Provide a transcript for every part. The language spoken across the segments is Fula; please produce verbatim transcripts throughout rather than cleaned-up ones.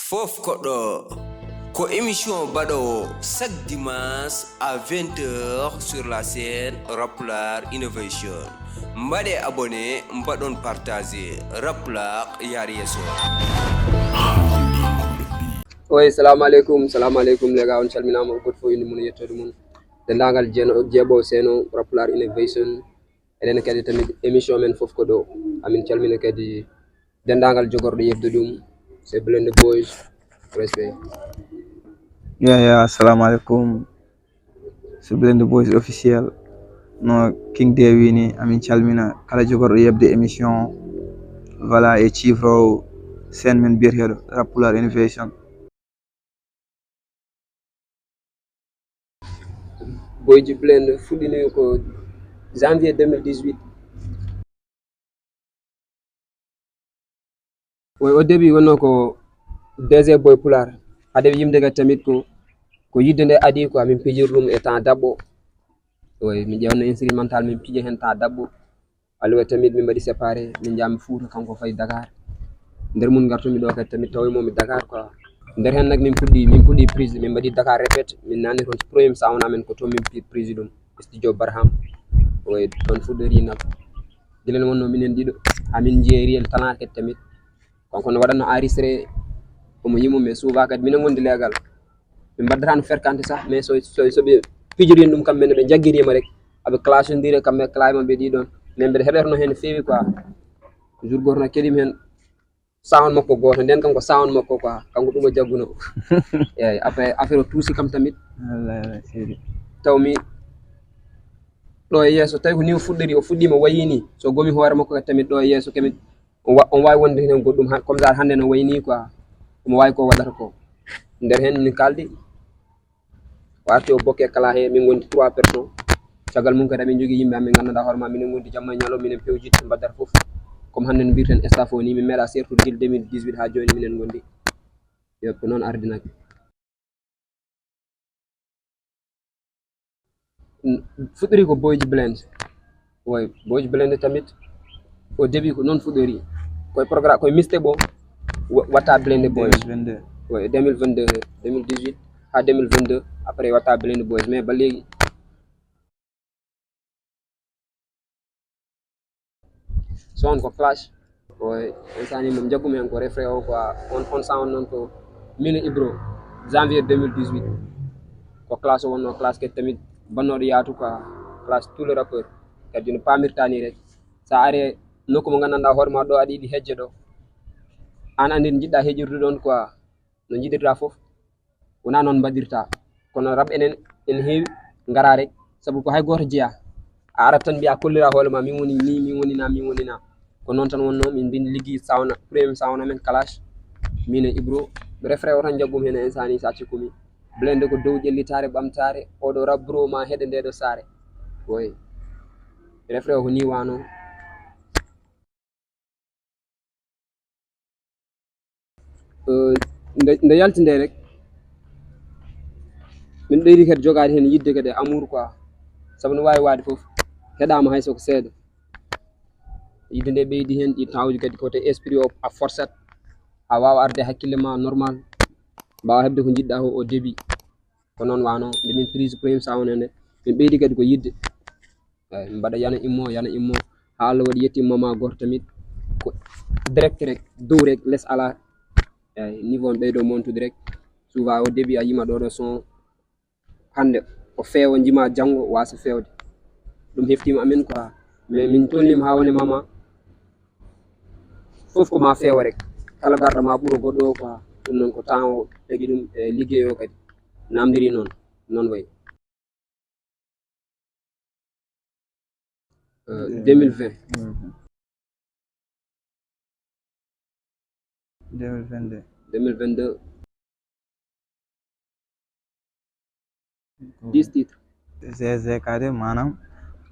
Fof ko ɗo. Ko émission baɗowo chaque dimanche à vingt heures sur la chaîne Rappulaar Innovation. Mbaɗe abonné, mbaɗon partagé. Rappulaar yaar yeeso. Oy, salamu aleykum, salamu aleykum, lega, on calminama, goto fof inde mum e yettoode mum. Denndaangal jeeno-, jeeɓoowo seeno Rappulaar Innovation. Eɗen kadi tamit émission men fof ko ɗo. Amin calmina kadi denndaangal jogorɗo yeɓde ɗum, c'est Blende Boys. Respect. Ya, ya, assalamu aleykum. C'est Blende Boys officiel. No King Day wini, amin calmina kala jogorɗo yeɓde émission. Voilà, e ciifroowo seen men biyeteeɗo Rappulaar Innovation. Boyji Blende fuɗɗini ko janvier deux mille dix-huit. Oy, au début wonno ko D J Boy Pulaar. Ade yimde ga tamit ko, ko yidde nde adi ko amin pijir ɗum e temps daɓɓo. Oy, min ƴewno instrumental min pije hen temps daɓɓo. Alluwa tamit min mbaɗi séparé, min njaami Fuuta, kanko fayi Dakar. Nder mum ngartumi ɗo kadi tamit tawi momi Dakar quoi. Nder hen nag min puɗɗi, min puɗɗi prise, min mbaɗi Dakar répète, min nani toon premier sound amen ko toon min pi-, prise ɗum, studio Barham. Oy, ɗon fuɗɗori nag. Gilen wonno minen ɗiɗo, amin njiye réel tana kadi tamit. Kanko no waɗatno enregistré, omo yimum, mais souvent kadi minen gondi leegal. Min mbaddata no ferkante sah, mais so, so, so ɓe pijori en ɗum kamɓe ne ɓe jaggirima rek, aɓe clashondire kamɓe clay maɓɓe ɗi ɗon, mais mbeɗa heɗorno hen no feewi quoi. Jour goto no keɗimi hen sound makko goto, nden kam ko sound makko quoi, kanko ɗum o jagguno. Eyyi, après affaire o tuusi kam tamit. Wallahi, wallahi, seydi. Tawmi ɗo e yeeso tawi ko ni o fuɗɗori, o fuɗɗima wayi ni, so gomi hoore makko kadi tamit ɗo e yeeso kadi on wa-, on wawi wonde hen goɗɗum ha-, comme ça hande no wayi ni quoi, omo wawi ko waɗata ko. Nder hen min kaldi, o arti o bokke kala he, min gondi trois personnes. Caggal mum kadi amin jogui yimɓe amin ganduɗa hoore ma, minen gondi jamma e ñalo, minen pewjidde mbaddata foof. Comme hande no mbirten staff o ni, min meeɗa sertude gila deux mille dix-huit ha joni minen gondi. Yo, ko noon ardinaki. Fuɗɗori ko Boyji Blende. Oy, Boyji Blende tamit, au début ko noon fuɗɗori. Koye programme, koye mixtape o wa-, watta Blende Boys. deux mille vingt-deux. Oy, deux mille vingt-deux, deux mille dix-huit ha deux mille vingt-deux, après watta Blende Boys. Mais ba léegi sound ko clash. Oy, instant ni mo jaggumi hen ko refrain o quoi. On, on sound noon ko min e Ibro, janvier deux mille dix-huit. Ko clash o wonno, clash kadi tamit bannoɗo yaatu quoi. Clash tous les rappeurs. Kadi no pamirta ni rek. Sa ari nokku mo gandanɗa hoore ma ɗo aɗa yiɗi hejje ɗo. An andi no jiɗɗa hejirde ɗon quoi. No jiɗirɗa foof. Wona noon mbaɗirta. Kono rap enen ene heewi, ngara rek. Sabu ko hay gooto jeya. A arat tan mbiya kollira hoore ma, min woni ni, min woni na, min woni na. Ko noon tan wonno, min mbin liggi sound, premier sound amen clash. Min e Ibro. Refrain o tan jaggumi hen e instant ni sa cikkumi. Blende ko dow ƴellitaare, ɓamtaare. Oɗo rap bro ma heɗe nde ɗo saare. Oy. Refrain o ko ni wano. Eh, nde, nde yalti nde rek, min ɓeydi kadi jogaade heen yidde kadi e amour quoi. Sabu no waawi waade fof, heɗaama hay so ko seeɗa. Yidde nde ɓeydi heen, ɗi tawji kadi ko te esprit o a forçat, a waawa arde hakkille ma normal, mbaawa heɓde ko njiɗɗa ko au début. Ko noon wano nde min prise premier sound nde, min ɓeydi kadi ko yidde. Eyyi, mbaɗa yana immo, yana immo. Ha Allah waɗi yetti mama goto tamit. Ko direct rek, dow rek, les ala. Eyyi, niveau on ɓeydo montude rek. Souvent au début a yima ɗo ɗo son. Hande o feewa jima janngo wasa feewde. Ɗum heftima amin quoi. Mais min tolnima ha woni mama. Fof ko ma feewa rek. Kala garɗo ma ɓuro goɗɗo o quoi. Ɗum noon ko temps o tagi ɗum e liggey o kadi. Namdiri noon. Noon wayi. Euh, deux mille vingt. Deux mille vingt-deux. Deux mille vingt-deux. Dix titres. Z Z K D, maanaam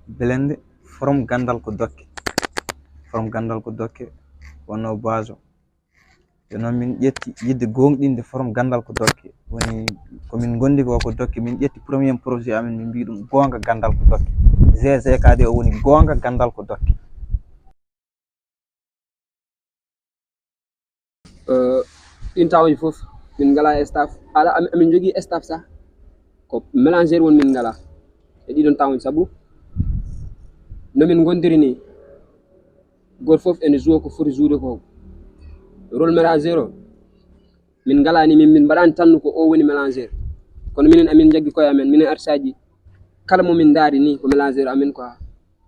Blende from Gandal ko dokke. From Gandal ko dokke, wonno base o. Jooni noon min ƴetti yiɗde goongɗinde from Gandal ko dokke. Woni ko min ngondi ko, ko dokke. Min ƴetti premier projet amen, min mbii ɗum Goonga Gandal ko dokke. Z Z K D o woni Goonga Gandal ko dokke. Euh, Ɗin tawon fof min ngala staff. Ala am- amin jogii staff sa ko mélanger won min ngala e ɗiɗon tawon sabu no min ngondiri ni. Gooto fof ene jouer ko foti jouer ko rôle mélanger o. Min ngalani min min mbaɗani tannu ko o woni mélanger. Kono minen amin jaggi koye amen minen arsaji kala mo min ndaari ni ko mélanger amin quoi.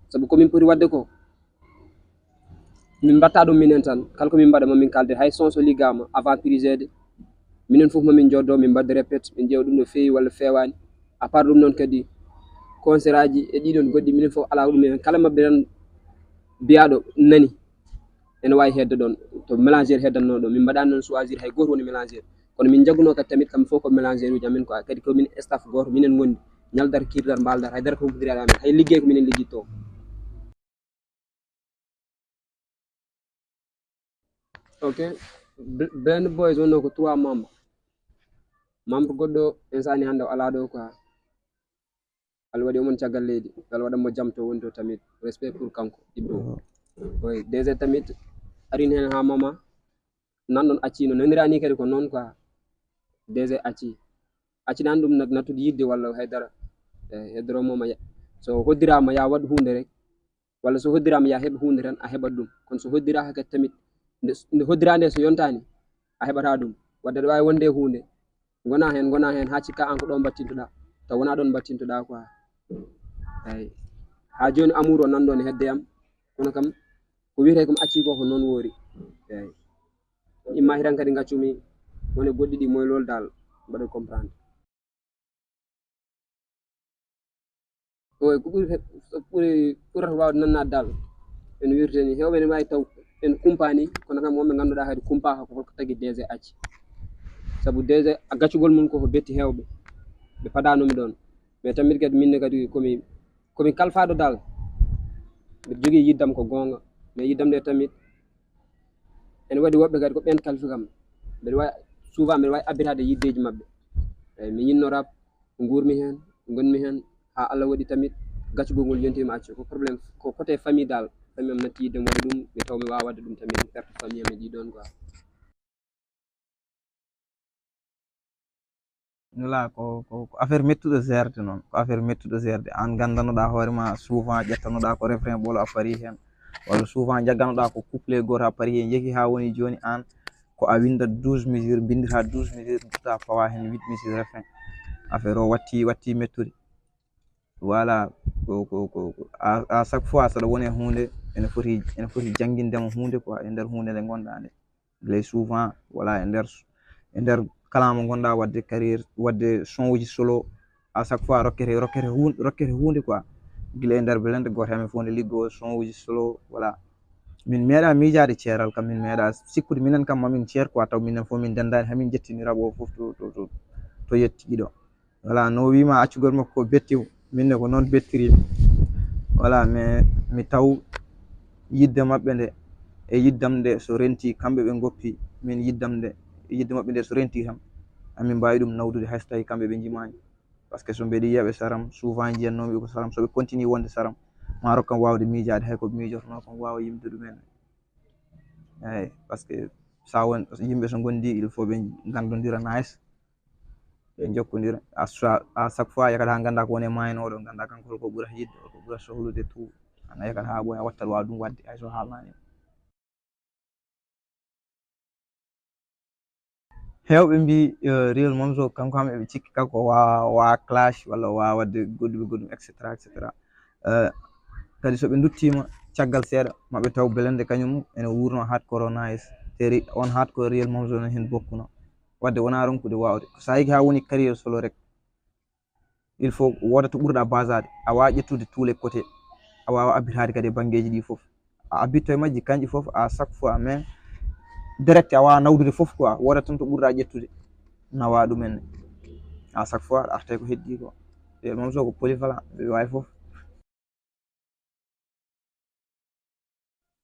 Sabu komin poti wadde ko min mbatta ɗum minen tan kala ko min mbaɗa ma min kalde hay son so liggama avant prisede. Minen fof mamin joddo min mbadde répète min ƴeewa ɗum no feewi walla feewani. À part ɗum noon kadi concert aji e ɗiɗon goɗɗi minen fof ala ɗum hen kala mabɓe tan biyaɗo nani ene wawi hedde ɗon to mélanger heddanno ɗo min mbaɗani noon choisir hay goto woni mélanger. Kono min jagguno kadi tamit kamɓe fof ko mélanger uji amin quoi kadi ko min staff goto minen gondi ñaldar kirdar mbaldar hay dara ko humpitiri amin hay liggey ko minen liggitto. Ok. Blend boys wonno ko trois membre membre goɗɗo en sani hande o ala ɗo quoi. Allah waɗi omon caggal leydi Allah waɗan mo jam to woni to tamit respect pour kanko ibbo. Oy dg tamit arin hen ha mama nan ɗon acci no nanirani kadi ko noon quoi. Dg acci acci nan ɗum nattude yidde walla haydara. E heddoro mama so hoddirama ya waɗ hunde rek walla so hoddirama ya heɓ hunde tan a heɓat ɗum kono so hoddiraka kadi tamit nde hoddira nde so yontani a heɓata ɗum. Wadde aɗa wawi wonde e hunde gona hen gona hen ha cikka an ko ɗo battintoɗa taw wona ɗon battintoɗa quoi. Eyi ha joni amour o nanɗo ne hedde yam kono kam ko wiyete kam acci ko ko noon woori. Eyi imma hitan kadi gaccumi wone goɗɗi ɗi moylol dal mbaɗa comprendre. Oy ko ɓuri ɓuri ɓurata wawde nannade dal en wirteni hewɓe ne wawi taw en kumpani kono kam wonɓe ganduɗa kadi kumpaka ko holko tagi dg acci. Saabu dg a gaccugol mum koko betti hewɓe ɓe padanumi ɗon mais tamit kadi minne kadi komi komi kalfaɗo dal. Mbiɗa jogui yiddam ko gonga mais yiddam nde tamit ene waɗi woɓɓe kadi ko ɓen kalfi kam mbeɗa wawi souvent mbeɗa wawi abbitade yiddeji mabɓe. Eyyi mi yinno rap guurmi hen gonmi hen ha allah waɗi tamit gaccugol ngol yontima accu ko problème ko côté famille dal famille am natti yidde mi waɗa ɗum mi taw mi wawa wadde ɗum tamit perte famille am e ɗi ɗon quoi. Voilà ko ko ko affaire mettuɗo gerde noon ko affaire mettuɗo gerde an gandanoɗa hoorema souvent ƴettanoɗa ko refrain ɓolo a pari hen walla souvent jagganoɗa ko couple goto a pari hen jeeki ha woni joni an ko a winda douze mesure bindita douze mesure dutta fawa hen huit mesure refrain affaire o watti watti mettude. Voilà ko ko ko à chaque fois saɗa woni e hunde ene foti ene foti janggindema hunde quoi e nder hunde nde gonɗa nde. Gila souvent voilà e nder e nder kala mo gonɗa wadde carrière wadde son uji solo à chaque fois rokkete rokkete hunde rokkete hunde quoi. Gila e nder belende goto amen fof nde liggo son uji solo voilà. Min meeɗa miijade ceeral kam min meeɗa sikkude minen kam mamin ceer quoi taw minen fof min ndendani hamin jettini rabo fof to to to to yetti ɗiɗo. Voilà no wima accugol makko ko betti minne ko noon bettiri. Voilà mais mi taw yidde maɓɓe nde e yiddam nde so renti kamɓe ɓe goppi min yiddam nde e yidde maɓɓe nde so renti kam amin mbawi ɗum nawdude hay so tawi kamɓe ɓe jimani. Par ce que so mbeɗi yiyaɓe saram souvent jiyannomi ɓe ko saram soɓe continue wonde saram ma rokkam wawde miijade hay koɓe miijotono kam wawa yimde ɗumen. Eyyi par ce que sa won yimɓe so gondi il faut ɓe gandodira nice. Ɓe jokkodira à chaque fois yakata ha ganda ko woni e maynoɗo ganda kanko holko ɓurata yidde holko ɓurata sohlude tout ana yakata ha ɓooya wattat wawa ɗum wadde hay so haalnani. Hewɓe mbi real momso kanko kam eɓe cikki kanko wa wa clash walla wa wadde goɗɗum e goɗɗum et cetera et cetera. Kadi soɓe duttima caggal seeɗa maɓe taw belende kañum ene wurno hardcore o nice. Te on hardcore real momso no hen bokkuno. Wadde wona ronkude wawde ko sa yiki ha woni carrière solo rek. Il faut wodata ɓurɗa basade a wawa ƴettude tous les côtés. A wawa abbitade kadi e banggueji ɗi foof a abbitto e majji kanƴi foof à chaque fois mais direct a wawa nawdude foof quoi wodata tan to ɓurɗa ƴettude nawa ɗumen ne. À chaque fois aɗa arta ko heddi ko real momso ko polyvalent ɓe wawi foof.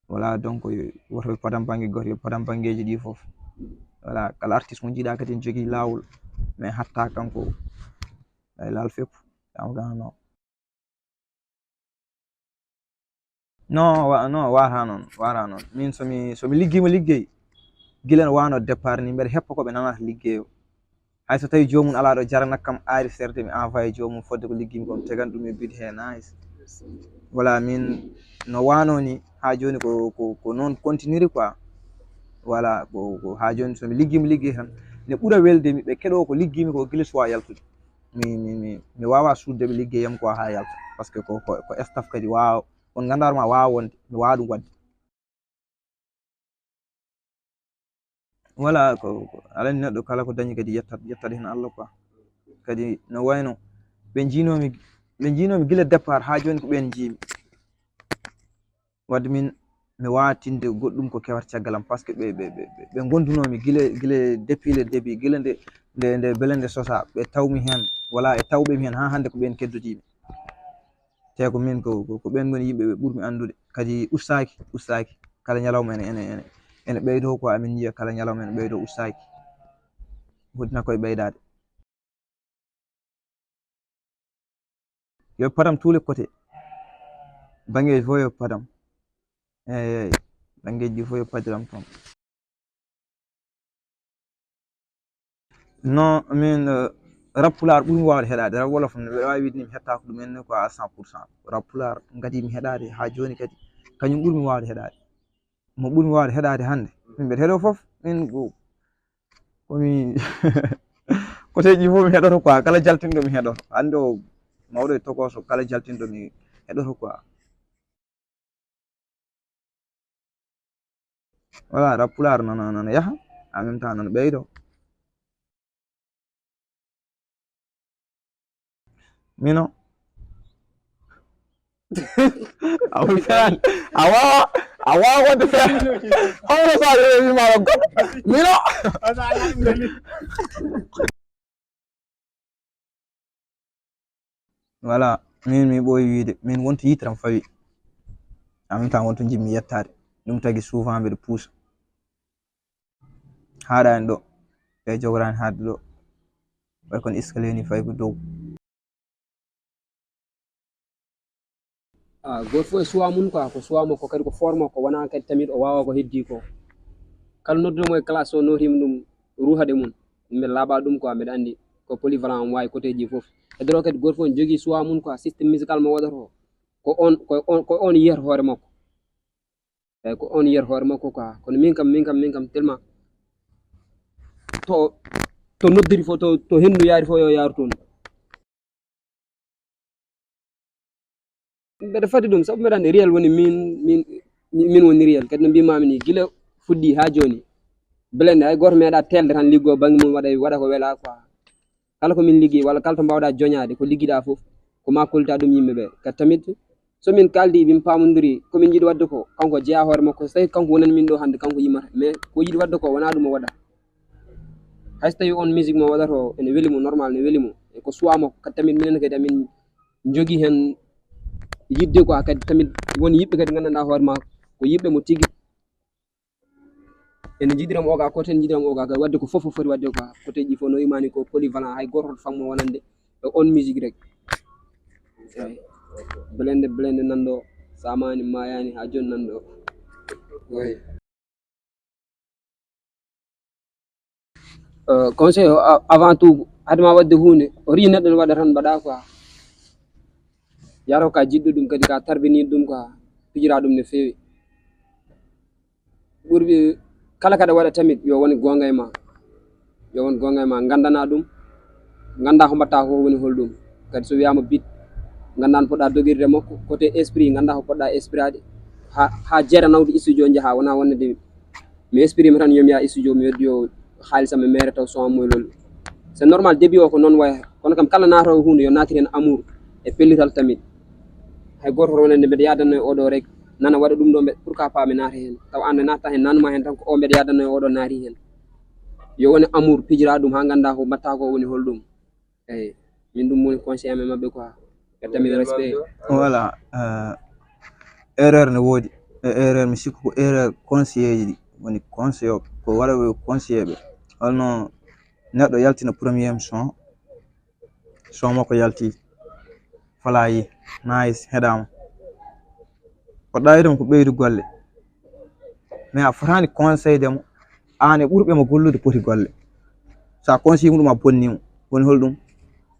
Voilà donc woto ɓe padan banggue goto yo padan banggueji ɗi foof. Voilà kala artiste mo jiiɗa kadi ne jogui lawol mais hatta kanko ay laal fepp yama ganano. Non wa non wata noon wata noon min somi somi liggima liggey gila no wano départ ni, mbeɗa heppa ko ɓe nanata liggeyo. Hay so tawi joomum alaa ɗo jarana kam, aari serde mi envoyé joomum fodde ko liggimi ko, mi tegan ɗum e bid he nice. Voilà, min no wano ni, haa jooni ko, ko, ko noon continue quoi. Voilà, ko, ko haa jooni so mi liggii, mi liggii tan, ne ɓura welde mi, ɓe keɗoo ko liggii mi ko gila suwa yaltude. Mi, mi, mi, mi waawaa suuɗde ɓe liggey am quoi haa yalta, parce que ko, ko, ko staff kadi waawa, on nganndaar ma waawa wonde, mi waawa ɗum waɗde. Voilà, ko, ko alani neɗɗo kala ko dañi kadi yettat, yettat heen Allah quoi. Kadi no wayno ɓe njiinoomi, ɓe njiinoomi gila départ haa jooni ko ɓeen njiimi. Wadde min mi waawaa tinde goɗɗum ko kewata caggal am, parce que ɓe, ɓe, ɓe, ɓe, ɓe ngondunoomi gila, gila depuis le début, gila nde, nde, nde bele nde sosaa, ɓe tawmi heen, wala e tawɓe mi heen haa hannde ko ɓeen keddodiimi. Te ko min ko, ko, ko ɓeen ngoni yimɓe ɓe ɓurmi anndude. Kadi ustaaki, ustaaki. Kala ñalawma ene, ene, ene, ene ɓeydoo ko amin njiya, kala ñalawma ene ɓeydoo ustaaki. Foti na koye ɓeydaade. Yo padam tous les côtés. Banngeeji fof yo padam. Eey, eey. Banngeeji ɗi fof yo padiram toon. Non, min, eh, rap pulaar ɓurmi waawde heɗaade. Rap wolof ne, mbeɗa waawi wiide ni mi heɗtaako ɗum en quoi à cent pour cent. Rap pulaar ngadi mi heɗaade haa jooni kadi. Kañum ɓurmi waawde heɗaade. Mo ɓurmi waawde heɗaade hannde. Min mbeɗa heɗoo fof. Min ko, ko mi, koteeji fof mi heɗoto quoi. Kala jaltinɗo mi heɗoto. Hannde o mawɗo e tokooso, kala jaltinɗo mi heɗoto quoi. Voilà, rap pulaar nana, nana yaha, en même temps nana ɓeydo. Mino. Awa feran. Awa, awa wonde feran. Hono sa yo mi mara goɗɗo. Mino. Voilà, min mi ɓooyi wiide, min wonto yitere am fawi. En même temps wonto njiɗmi yettaade. Ɗum tagi souvent mbeɗa puusa. Haaɗa en ɗo. Ɓe jogoraani haade ɗo. Way kono escalier ni fayi ko dow. Ah, gooto fof e suwa mum quoi, ko suwa makko kadi ko fort makko, wona kadi tamit o wawa ko heddi ko. Kala nodduɗo mo e classe o notima ɗum ruhade mum. Mbeɗa laaɓa ɗum quoi, mbeɗa andi ko polyvalent, omo wawi côté ji fof. E doro kadi gooto fof ne jogui suwa mum quoi, système musical mo waɗata o. Ko on, ko on, ko on yiyata hoore makko. Eyyi, ko on yiyata hoore makko quoi. Kono min kam, min kam, min kam tellement to, to noddiri fof, to, to hendu yaari fof yo yaaru toon. Mbeɗa fadi ɗum, sabu mbeɗa anndi réel woni min, min, min woni réel. Kadi no mbimami ni, gila fuɗɗi ha joni. Blende, hay goto meeɗa telde tan liggo banggue mum, waɗa, waɗa ko wela quoi. Kala ko min liggi, walla kala to mbawɗa joñade, ko liggiɗa fof, ko ma kollita ɗum yimɓe ɓe. Kadi tamit, so min kaldi, min pamodiri, ko min jiiɗi wadde ko, kanko jeeya hoore makko, so tawi kanko wonani min ɗo hande, kanko yimata. Mais ko yiɗi wadde ko, wona ɗum o waɗa. Hay so tawi on musique mo waɗata o ene weli mo, normal ne weli mo, e ko suwa makko, kadi tamit minen kadi amin jogui hen yidde quoi, kadi tamit won yiɓɓe kadi gandanɗa hoore ma ko yiɓɓe mo tigui. Ene jiɗiram oga côté, ene jiɗiram oga kadi, wadde ko fof fof foti wadde quoi, côté ji fof no imani ko polyvalent, hay goto hoto fammo wonande e on musique rek. Eyyi. Blende, blende nanɗo, samani mayani ha joni nanɗo. Eyyi. Euh, conseil o, a-, avant tout, hadema wadde hunde, o ri neɗɗo ne waɗa tan mbaɗa quoi. Yaro ka jiɗɗo ɗum kadi ka tarbini ɗum quoi, pijira ɗum no fewi. Ɓurɓe kala kaɗa waɗa tamit yo woni gonga e ma. Yo won gonga e ma, gandana ɗum, ganda ko mbatta ko woni holɗum. Kadi so wiyama bit, ganda no poɗɗa dogirde makko, côté esprit, ganda ko poɗɗa espirade. Ha, ha jeera nawde studio jaaha, wona wonde mi espirima tan yomi yaha studio, mi weddi yo haalisa mi mere taw son moy lol. C'est normal, début o ko noon waya. Kono kam kala naatowo hunde yo naatir hen amour e pellital tamit. Hay goto wonande mbeɗa yadanno e oɗo rek, nana waɗa ɗum ɗo, mbe-, pourquoi pas mi naata hen? Taw an a naata hen, nanuma hen tan ko o mbeɗa yadanno e oɗo naati hen. Yo wone amour, pijira ɗum ha ganda ko mbatta ko woni holɗum. Eyyi, min ɗum woni conseil am e maɓɓe quoi. Ɓe tamit respect. Voilà, euh, erreur ne woodi. E erreur, mi sikku ko erreur conseiller ji ɗi woni conseil o, ko waɗa ɓe conseiller ɓe. Holno neɗɗo yaltina premier son, son makko yalti, falayi, nice, heɗama. Ko ɗayri mo ko ɓeydu golle. Mais a fotani conseil de mo, aan e ɓurɓe mo gollude poti golle. So a conseillé mo ɗum, a bonni mo. Woni hol ɗum?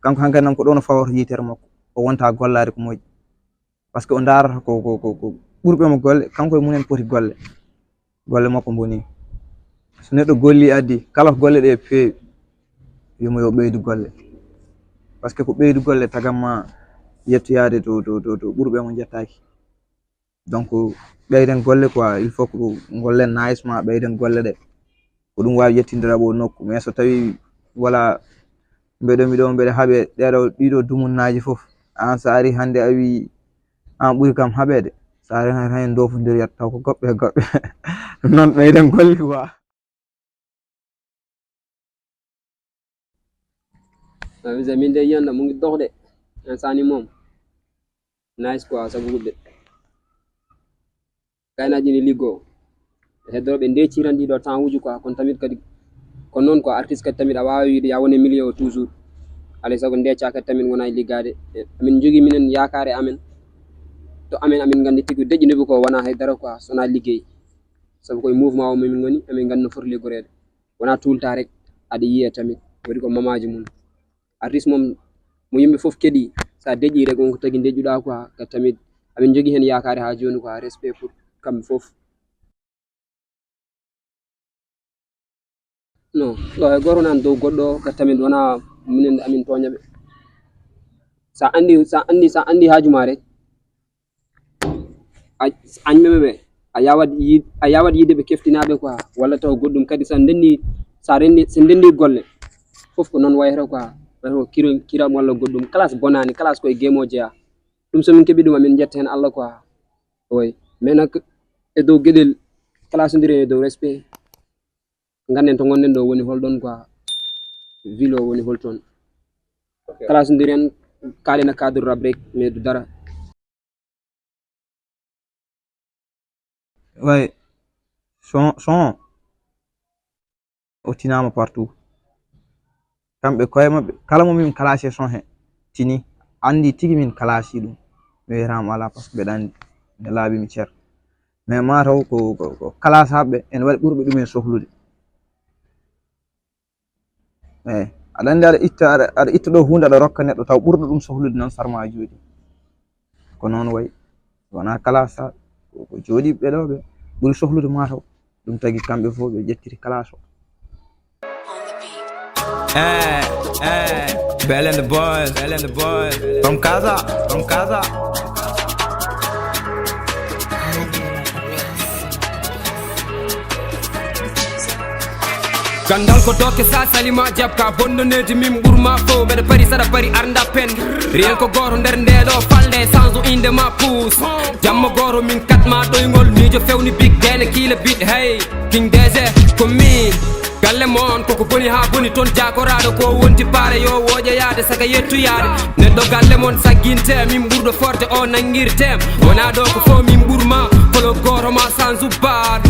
Kanko hankadi nam ko ɗo no fawata yitere makko. O wonta gollaade ko moƴƴi. Parce que o ndaarata ko, ko, ko, ko ɓurɓe mo golle, kanko e mumen poti golle. Golle makko mboni. So neɗɗo golli addi, kala ko golle ɗe peewi, wiyamo yo ɓeydu golle. Parce que ko ɓeydu golle tagamma yettoyaade to, to, to, to ɓurɓe mo njettaaki. Donc, ɓeyden golle quoi, il faut que gollen nice ma, ɓeyden golle ɗe. Ko ɗum waawi yettindira o nokku. Mais so tawi wala mbeɗo, miɗo, mbeɗo haɓe ɗeɗo, ɗiɗo dumunnaaji fof, aan so ari hannde a wi aan ɓuri kam haɓeede, so ari han, han ndofondiriyat taw ko goɓɓe e goɓɓe. Ɗum noon ɓeyden golle quoi. Min de yiyannda mu ngi dox de. Instant ni moom nice quoi, sabu wuɗɓe. Gaynaaji ne liggoo. Heddooɓe ndeeciran ɗiɗo temps uji quoi, kono tamit kadi ko noon quoi, artiste kadi tamit a waawa wiide ya wone milieu o toujours. Alay sago ndeecaa kadi tamit wona e liggaade. Amin njogii minen yaakaare amen. To amen, amin nganndi tigi deƴƴude ɓe ko wona hay dara quoi, so wona liggey. Sabu koye mouvement o min ngoni, amin nganndi no foti liggoreede. Wona tout le temps rek aɗa yiya tamit, waɗi ko mamaaji mum. Artiste moom mo yimɓe fof keɗi, so a deƴƴi rek won ko tagi deƴƴuɗa quoi, ka tamit amin njogii heen yaakaare haa jooni quoi, respect pour kamɓe fof. Non, ɗo hay gooto wonani dow goɗɗo, ka tamit wona minen amin tooña ɓe. Sa anndi, sa anndi, sa anndi haaju ma rek, a, añɓe ɓe, a yawat yiid-, a yawat yiide ɓe keftinaaɓe quoi, walla taw goɗɗum kadi sa ndenni, sa renni, so ndenni golle, fof ko noon wayata quoi, wayata ko kiro-, kiram walla goɗɗum, classe bonaani, classe koye game o jeyaa. Ɗum so min keɓi ɗum, amin njetta heen Allah quoi. Oy, mais nak e dow geɗel, classe ndiren e dow respect. Ngannden to ngonɗen ɗo woni hol ɗon quoi. Ville o woni hol toon. Ok. Classe ndiren, kaɗen e cadre rap rek, mais du dara. Way, son, son o tinaama partout. Kamɓe koye maɓɓe, kala mo min kalasi son he tini, anndi tigi min kalasi ɗum. Mi wiyataama alaa, parce que mbeɗa anndi, mi laaɓi mi cer. Mais maa taw ko, ko, ko kalasaaɓe ene waɗi ɓurɓe ɗum en sohlude. Eey, aɗa anndi aɗa itta, aɗa, aɗa itta ɗo huunde aɗa rokka neɗɗo taw ɓurɗo ɗum sohlude noon sarma jooɗi. Ko noon wayi. Wonaa kalasa, ko, ko jooɗiiɓe ɗo ɓe ɓuri sohlude maa taw. Ɗum tagi kamɓe fof ɓe ƴettiri kalasa o. Eh, eh, Bell and the boys, Bell and the boys. From Kaza, from Kaza. Gandal ko dokke sa salima jab ka bonnoneji min ɓurma fof mbeɗa pari saɗa pari arda pen rien ko goto nder nde ɗo falde sans o inde ma puus jamma goto min katma ɗoygol miijo fewni big dene kiila bit hey king dese ko min galle mon koko boni ha boni toon jakoraɗo ko wonti paare yo woƴe yaade saka yettu yaade neɗɗo galle mon sagginte min ɓurɗo forde o nangirtem wona ɗo ko fof min ɓurma kolo goto ma sans ubbar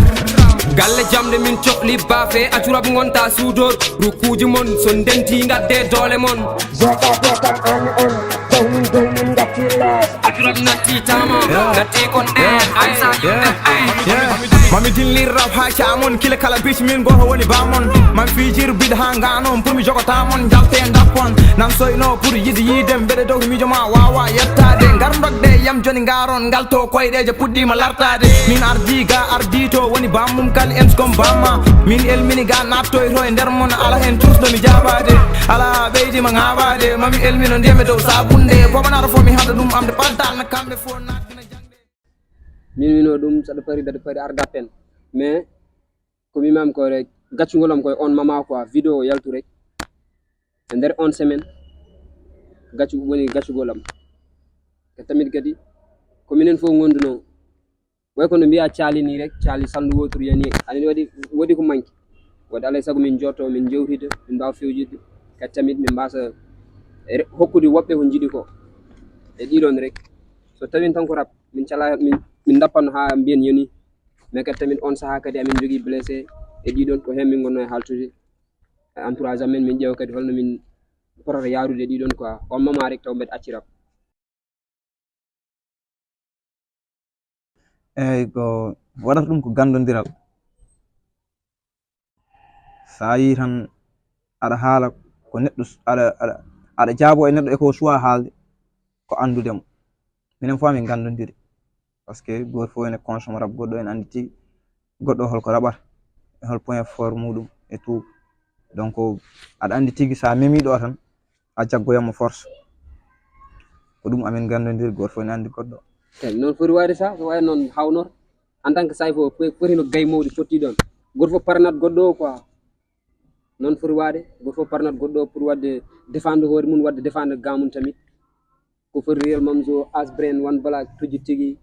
galle jamde min cohli bafe acurab gonta suudor rukuji mon so ndenti gadde doole mon Jooɗo jooɗo an on, dow min dow min gatti lees. Acurab natti tama, gatti kon en, ansa yimɓe en. Mami dillir rap ha camon kila kala bic min goto woni bamon mami fijir bid ha ganon pour mi jogota mon jalte dappon nan soyno pour yidi yidem mbeɗa dow miijo ma wawa yettade ngar dogde yam joni garon ngal to koyɗeje puɗɗima lartade min ardi ga ardi to woni bammum kal ens kom bamma min elmini ga nattoyto e nder mon ala hen cursɗo mi jabade ala ɓeydima ŋabade mami elmino ndiyam e dow sabunde bobanata fo mi hada ɗum amde paddal na kamɓe fo nattina jangde min wino ɗum saɗa pari daɗa pari arda pen mais ko mimam ko rek gaccugol am koye on mama quoi vidéo yaltu rek e nder on semaine gaccu woni gaccugol am e tamit kadi ko minen fof gonduno way kono mbiya caali ni rek caali sandu woturu yani ani waɗi waɗi ko manki waɗi alay sago min jotto min jewtida min mbawa fewjidde kadi tamit min mbasa hokkude woɓɓe ko jiɗi ko e ɗiɗon rek so tawin tan ko rap min cala min min dappano ha mbiyen yani mais kadi tamit on saaha kadi amin jogui blessé e ɗiɗon ko hen min gonno e haltude e entourage amen min ƴeewa kadi holno min potata yarude e ɗiɗon quoi on mama rek taw mbeɗa acci rap eyyi ko waɗata ɗum ko gandodiral So a yii tan aɗa haala ko neɗɗo s-, aɗa, aɗa, aɗa jaaboo e neɗɗo e ko suwaa haalde, ko anndude mo. Minen fof min nganndondiri. Parce que gooto fof ene consomme rap, goɗɗo ene anndi tigi goɗɗo holko raɓata, e hol point fort muɗum et tout. Donc, aɗa anndi tigi so a memii ɗo tan, a jaggoyan mo force. Ko ɗum amin nganndondiri, gooto fof ene anndi goɗɗo. Eyi, noon foti waawde sa, so wayi noon haawnor. En tant que Sayfo, fo-, foti no gay mawɗi fotti ɗoon. Gooto fof paranat goɗɗo o quoi. Noon foti waawde, gooto fof paranat goɗɗo o pour waɗde défendre hoore mum, waɗde défendre gaa mum tamit. Ko foti Real Mamzo, As Brain, One Black, tujji tigi.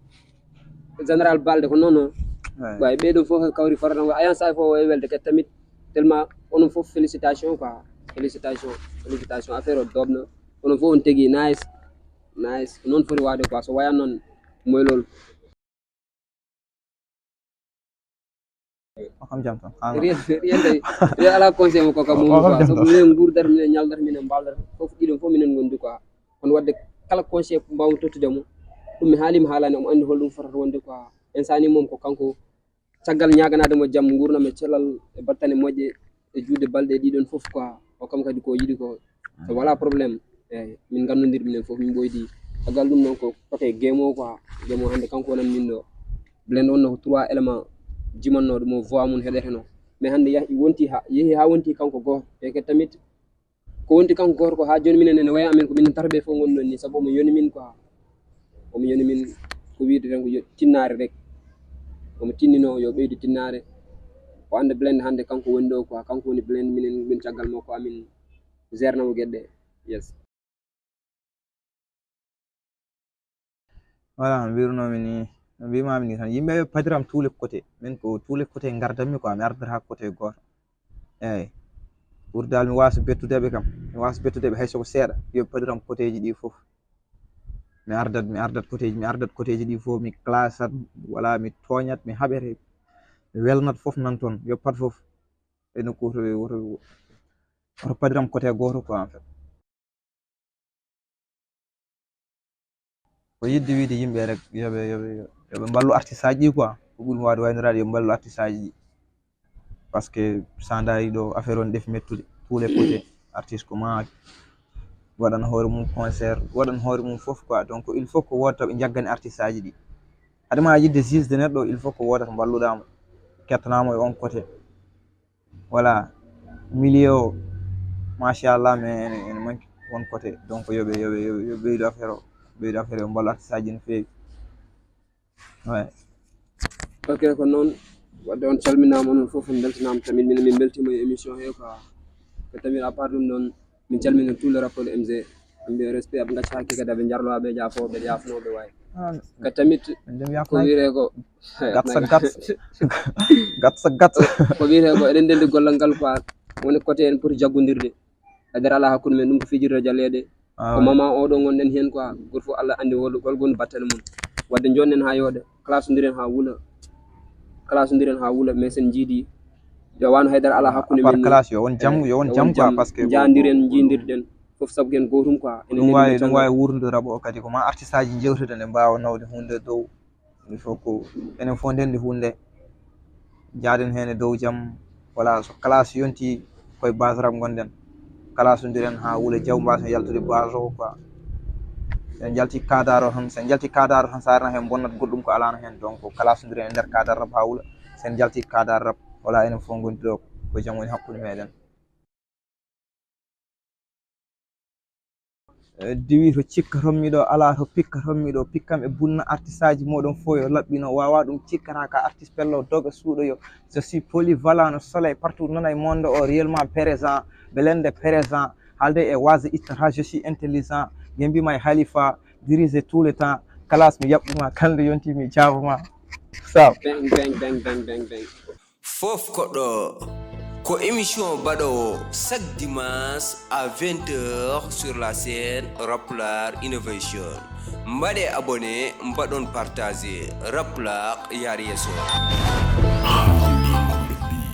Général Balde ko noon o. Ouais. Way, ɓee ɗum fof kawri foratan ko ayan Sayfo o e welde kadi tamit. Tellement onon fof félicitation quoi. Félicitation, félicitation. Affaire o doobno. Onon fof on tigi nice. Nice. Noon foti waawde quoi. So wayaan noon moylol. O kam jam tan. Haa rien, rien tawi. Rien alaa conseil mo ko kam. O mum kam quoi. Jam tan. Sabu minen nguurdata, minen ñaldata, minen mbaaldata. Fof ɗiɗon fof minen ngondi quoi. Kono waɗde kala conseil mbaawmi tottude mo. Ɗum mi haali, mi haalaani, omo anndi hol ɗum fotata wonde quoi. Insani moom ko kanko. Caggal ñaaganaade mo jam, nguurndam e cellal, e battane moƴƴe, e juuɗe balɗe ɗiɗon fof quoi. O kam kadi ko yiɗi ko. So wala problème. Eyi, min nganndondiri minen fof, min ɓoydi. Caggal ɗum noon ko côté game o quoi. Game o hannde kanko wonani min ɗo. Blend wonno ko trois éléments jimannooɗo mo voix mum heɗeteno. Mais hannde yahi wonti ha, yehi ha wonti kanko gooto. E kadi tamit ko wonti kanko gooto ko ha jooni minen ene waya amen ko minen tato ɓe fof ngonɗon ni, sabu omo yoni min quoi. Omo yoni min ko wiide tan ko yo tinnaare rek. Omo tinnino yo ɓeydu tinnaare. O annda Blend hannde kanko woni ɗo quoi. Kanko woni Blend, minen min caggal makko amin gérna mo geɗe ɗe. Yes. Voilà, no mbirunoomi ni, no mbiimaami ni tan, yimɓe yo padiram tous les côtés. Min ko tous les côtés ngardanmi quoi, mi ardata côté gooto. Eeyi. Pour dal mi waasa bettude ɓe kam, mi waasa bettude ɓe hay soko seeɗa, yo padiram côtéji ɗi fof. Mi ardat, mi ardat côtéji, mi ardat côtéji ɗi fof, mi classat, voilà, mi tooñat, mi haɓete, mi welnat fof nan toon, yo pat fof e nokku woto, woto, woto padiram côté gooto quoi en fait. Ko yiɗde wiide yimɓe rek, yo ɓe, yo ɓe, yo ɓe mballu artiste aji ɗi quoi. Ko ɓuri waawde waynoraade, yo mballu artiste aji ɗi. Parce que sa ndaari ɗo, affaire on ɗefi mettude. Tous les côtés, artiste ko ma waɗan hoore mum concert, waɗan hoore mum fof quoi. Donc, il faut ko wooda ɓe njaggani artiste aji ɗi. Adama yiɗde juge de neɗɗo, il faut ko wooda to mballuɗaa mo, kettanaa mo e on côté. Voilà, milieu o, machallah, mais ene, ene manque won côté. Donc, yo ɓe, yo ɓe, yo ɓe, yo ɓeydu affaire o, ɓeydu affaire o, mballu artiste aji no feewi. Ouais. Ok, ko noon. Wadde on calminaama, onon fof on mbeltanaama. Tamit min, min mbeltiima e émission he quoi. Ko tamit à part ɗum noon, min calmina tous les rappeurs M G. Ɓe mbiya respect, aɓe ngacca hakke kadi, aɓe njarlo, aɓe jaafo, ɓe yaafanoo, ɓe waawi. Ah, ka tamit min de mi ko yaafnaaki. Wiyetee ko gatsa, gatsa. Gatsa, gatsa. Ko wiyetee ko eɗen ndenndi gollal ngal quoi. Woni côté en poti jaggondirde. Haydara alaa hakkunde men, ɗum ko fijirde jaleeɗe. Ah, ko ouais. Mama oɗo ngonɗen heen quoi. Gooto fof Allah anndi hol, hol gon battane mum. Wadde njoɗɗen haa yooɗa. Classe ndiren haa wula. Classe ndiren haa wula, mais sen njiidi yo wano haydara alaa hakkunde men. Classe yo won jam, eh, yo won jam quoi, parce que njaandiren, njiindirɗen fof sabu ko en gootum quoi. Enen ɗum waawi, ɗum waawi wuurnude rabo o kadi ko ma artiste aji njewtude nde mbaawa nawde huunde dow. Il faut ko enen fof ndenndi huunde, njaaden heen e dow jam. Voilà, so classe yonti koye base rap ngonɗen. Classe ndiren haa wula jaw mbasen yaltude base o quoi. Sen njalti cadre o tan, sen njalti cadre o tan, sa arena heen bonnat goɗɗum ko alaano heen. Donc, classe ndiren e nder cadre rap haa wula. Sen njalti cadre rap, wala enen fof ngondi ɗo ko jam woni hakkunde meɗen. Eh, diwi to cikkaton miɗo, ala to pikkaton miɗo, pikkam e bunna artiste aji moɗon fof yo laɓɓino, wawa ɗum cikkata ka artiste pello doga suuɗo yo. Je suis polyvalent, no soleil partout, non ay monde o réellement présent, belende présent, haalde e waze ittata, je suis intelligent, gembi may Halifa, dirige tout le temps, classe mi yaɓɓuma, kalde yonti mi jaabuma. Saw. Bang, bang, bang, bang, bang, bang. Fof ko ɗo. Ko émission baɗowo chaque dimanche à vingt heures sur la chaîne Rapplar Innovation. Mbaɗe abonné, mbaɗon partagé. Rapplar yaar yeeso.